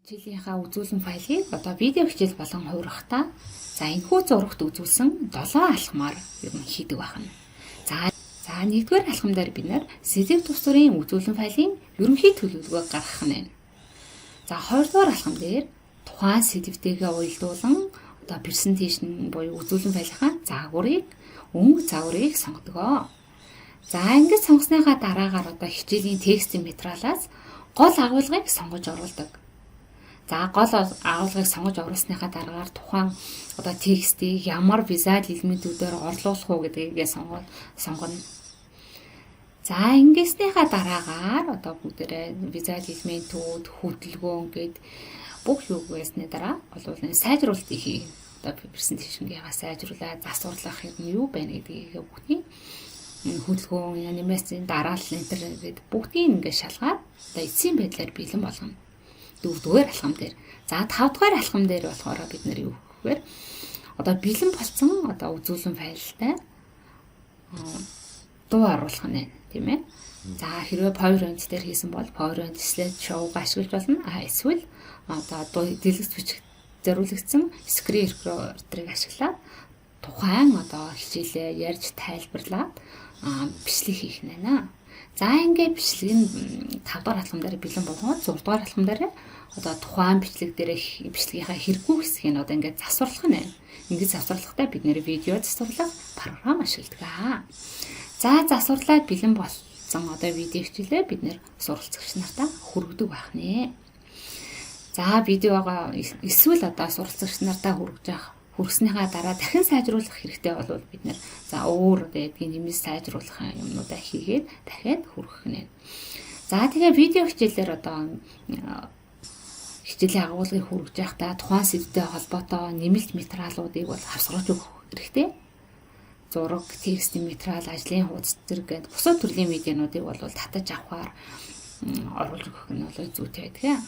Хичээлийнхаа үзүүлэн файлыг одоо видео хичээл болон хувиргахдаа, за, энэхүү зурагт үзүүлсэн 7 алхмаар ер нь хийдэг байна. За, нэгдүгээр алхам дээр бид нар сэдэв тус төрийн үзүүлэн файлын ерөнхий төлөвлөгөөг гаргах нь байна. За, хоёрдугаар алхам дээр тухайн сэдэвтэйгээ уялдуулан одоо presentation буюу үзүүлэн файлынхаа загварыг, өнгө загварыг сонгодог. За, ингэж сонгосныхаа дараагаар одоо хичээлийн текстийн материалаас гол агуулгыг сонгож оруулдаг. За, гол агуулгыг сонгож оруулсныхаа дараагаар тухайн одоо текстийг ямар visual элементүүдээр орлуулах уу гэдгийг сонгоно. За, ингэснийхаа дараагаар одоо бүгдээрээ visual элементүүд, хөдөлгөөн гээд бүх юу гэсний дараа бол энэ сайжруулалтыг хий. Одоо presentation-гээ сайжруулаад засварлах юм юу байна гэдгийг бүгдийг хөдөлгөөн, анимацийн дараалал энэ төр гээд бүгдийг ингээд шалгаад одоо эцсийн байдлаар бэлэн болгоно. Дөрөвдүгээр алхам дээр. За, тавдугаар алхам дээр болохоор бид нар юу гэхээр одоо бэлэн болсон одоо үзүүлэн файлтай дуу оруулах нь байна, тийм ээ. За, хэрвээ PowerPoint дээр хийсэн бол PowerPoint slide show-г ашиглаж болно. А эсвэл одоо дэлгэц бичих зориулагдсан screen recorder-ыг ашиглаад тухайн одоо хичээлээ ярьж тайлбарлаад бичлэг хийх нь байна. За, ингээд бичлэг нь 5 дугаар алхам дээр бэлэн болгоод 6 дугаар алхам дээр одоо тухайн бичлэг дээр бичлэгийнхаа хэрэггүй хэсгийг нь одоо ингээд засварлах нь байна. Ингээд засварлахдаа бид нар видео засварлах програм ашигладаг. За, засварлаад бэлэн болсон одоо видео хичээлээ бид нар суралцагч нартаа хүргэдэг байх нэ. За, видеогоо эсвэл одоо суралцагч нартаа хүргэж явах хүргэснийхаа дараа дахин сайжруулах хэрэгтэй бол бид нар, за, өөр одоо ядгийн нэмэлт сайжруулах юмнуудаа хийгээд дахиад хүргэх нэ. За, тэгээ видео хичээлээр одоо хичээлийн агуулгыг хүргэж байхдаа тухайн сэдвтэй холбоотой нэмэлт материалуудыг бол хавсгуулж өгөх хэрэгтэй. Зураг, текстийн материал, ажлын хуудас зэрэг гэдэг бусад төрлийн медиануудыг бол татаж авахар оруулж өгөх нь бол зүйтэй байдаг.